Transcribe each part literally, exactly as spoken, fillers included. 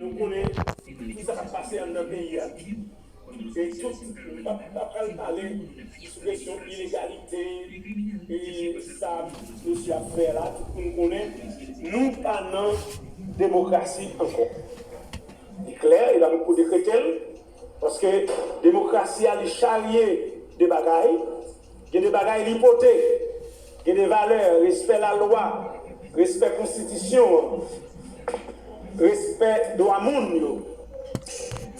Nou konnen ki sa k ap pase anndan peyi a. E tout, m p ap, m p ap pral pale sou kesyon ilegalite, e sa mesye ap fè la, tout moun konnen, nou pa nan demokrasi ankò. Li klè, e la nou pou dekrete l, paske demokrasi a, li charye de bagay, gen de bagay li pote, gen de valè, respè lalwa, respè konstitisyon an, respè dwa moun yo.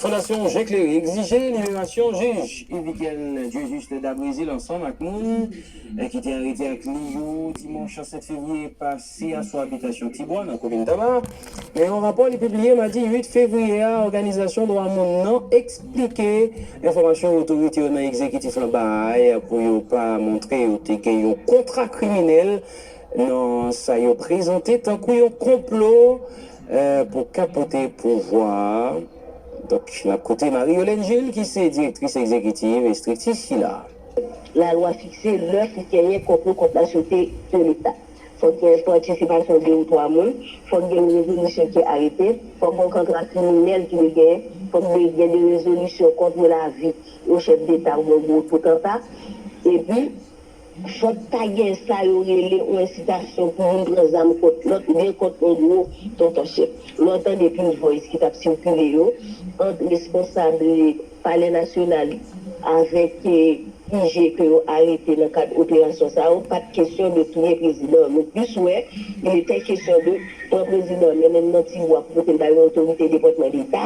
Fondasyon Je Klere egzije liberasyon jij Yviken Dieujuste Dabrésil ansanm ak moun, eh, ki te arete ak li yo dimanch sèt fevriye pase a sou abitasyon Tibwa nan komin Taba. Men yon rapò li pibliye madi uit fevriye a, òganizasyon dwa moun nan eksplike enfòmasyon otorite yo nan egzekitif lan bay pou yo pa montre yo te gen yon kontra kriminèl nan sa yo prezante tankou yon konplo, eh, pou kapote pouvwa a. Donk, n ap koute Marie Yolène Gilles, ki se direktris egzekitif estrikti sila. Lalwa fikse lè pou genyen konplo kont lasirete de Leta. Fòk gen patisipasyon de ou twa moun, fòk gen rezolisyon ki arete, fòk gen kontra kriminèl ki dwe genyen, fòk gen de rezolisyon kont lavi yon chèf deta oubyen yon gwo potanta. Epi, fòk pa gen sa yo rele yon ensitasyon pou youn pran zam kont lòt oubyen kont yon gwo tonton chèf. Lè w tande pil vòys ki t ap sikile yo ant responsab Palè Nasyonal avèk, eh, I G ke yo arete nan kad operasyon sa yo, pa t kesyon de touye prezidan an. Nou plis wè, il était question de pran prezidan an, mennen l nan Tibwa pou pote l bay yon otorite Depatman Deta,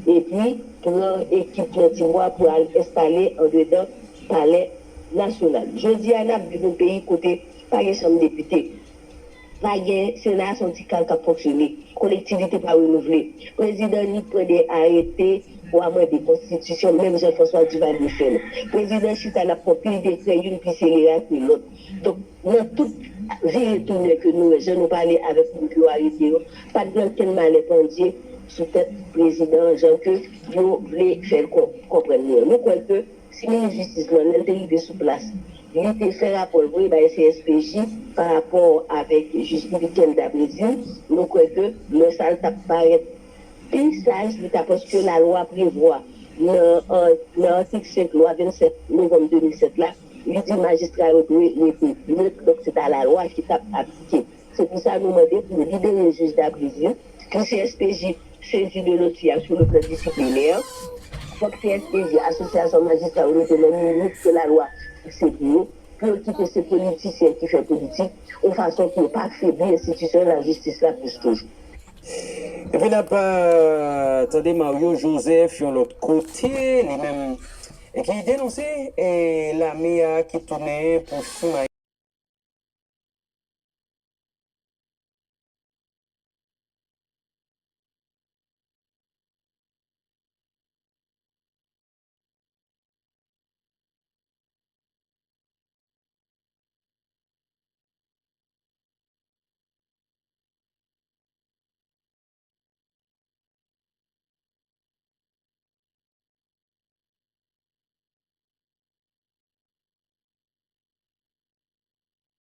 epi pran ekip nan Tibwa pou al enstale andedan Palè Nasyonal. Jodi a, n ap viv yon peyi kote pa gen chanm depite. Pa gen sena, se yon ti kal k ap fonksyone. Kolektivite pa renouvle. Prezidan ni pran de arete pou amande konstitisyon, menm jan François Duvalier fè l. Prezidan chita l ap pran pil dekrè, youn pi selera ke lòt. Donk, nan tout vire tounen ke nou wè, jan nou pale avèk moun ke yo arete yo, pa t gen okenn malè pandye sou tèt prezidan an, jan ke yo vle fè l kon-, konprann nou an. Nou kwè ke si minis jistis lan, lè l te rive sou plas, li te fè rapò l voye bay C S P J pa rapò avèk jij Yviken Dabrésil, nou kwè ke lè sa l t ap parèt pi saj, li ta, paske lalwa prevwa nan, an, nan atik senk lwa vennsèt novanm de mil sèt la, li di majistra yo dwe rete net, donk se ta lalwa ki t ap aplike. Se pou sa nou mande pou yo libere jij Dabrésil, pou C S P J sezi de loti a sou le plan disiplinè. Fòk C S P J, Asosyasyon Majistra yo, rete nan limit ke lalwa fikse pou yo, pou yo kite se politisyen ki fè politik, yon fason pou yo pa febli enstitisyon lajistis la plis toujou. Epi n ap, euh, tande Mario Joseph yon lòt kote, li menm, e ki denonse, e, lame a ki tounen pou simaye